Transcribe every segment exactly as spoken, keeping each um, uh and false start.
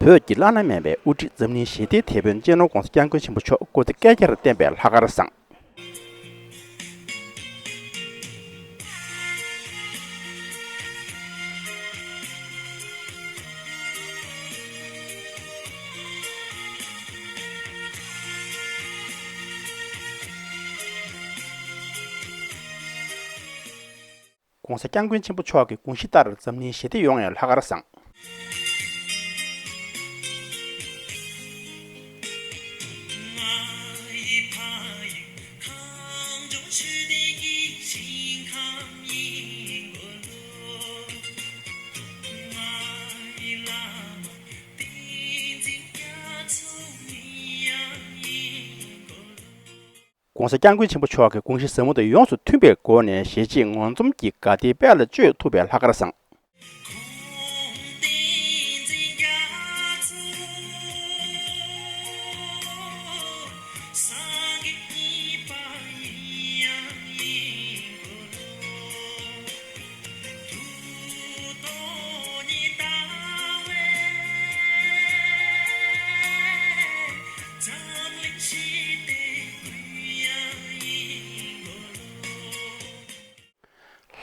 བོད་ཀྱི་བླ་ན་མེད་པའི་དབུ་ཁྲིད་འཛམ་གླིང་ཞི་བདེའི་དེད་དཔོན་སྤྱི་ནོར་༧གོང་ས་༧སྐྱབས་མགོན་ཆེན་པོ་མཆོག་སྐུ་ཚེ་བསྐལ་བརྒྱར་བརྟན་པའི་ལྷག་དཀར་བཟང་། ༸གོང་ས་༸སྐྱབས་མགོན་ཆེན་པོ་མཆོག་གི་དགོངས་གཞི་ལྟར་འཛམ་གླིང་ཞི་བདེ་ཡོང་བའི་ལྷག་དཀར་བཟང་། ༸གོང་ས་༸སྐྱབས་མགོན་ཆེན་པོ་མཆོག་གི་དགོངས་གཞི་ཟབ་མོ་དང་ཡོངས་སུ་མཐུན་པའི་སྒོ་ནས་གཞིས་བྱེས་ངོ་འཛོམས་ཀྱི་དགའ་བདེའི་དཔལ་ལ་སྤྱོད་ཐུབ་པའི་ལྷག་དཀར་བཟང་།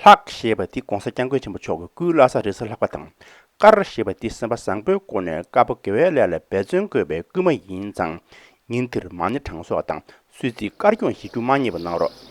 ལྷག་ཞེས་པ་འདི་༸གོང་ས་༸སྐྱབས་མགོན་ཆེན་པོ་མཆོག་གི་སྐུའི་བླ་གཟའ་རེས་གཟའ་ལྷག་པ་དང་། དཀར་ཞེས་པ་འདི་སེམས་པ་བཟང་པོའི་སྒོ་ནས་དཀར་པོ་དགེ་བའི་ལས་ལ་འབད་བརྩོན་དགོས་པའི་སྐུལ་མ་ཡིན་ཙང་། ཉིན་འདིར་མ་ཎི་གྲངས་གསོག་དང་གསོལ་ཚིགས་དཀར་སྐྱོང་ཞིབ་འཇུག་མ་བསྙེལ་བ་གནང་རོགས།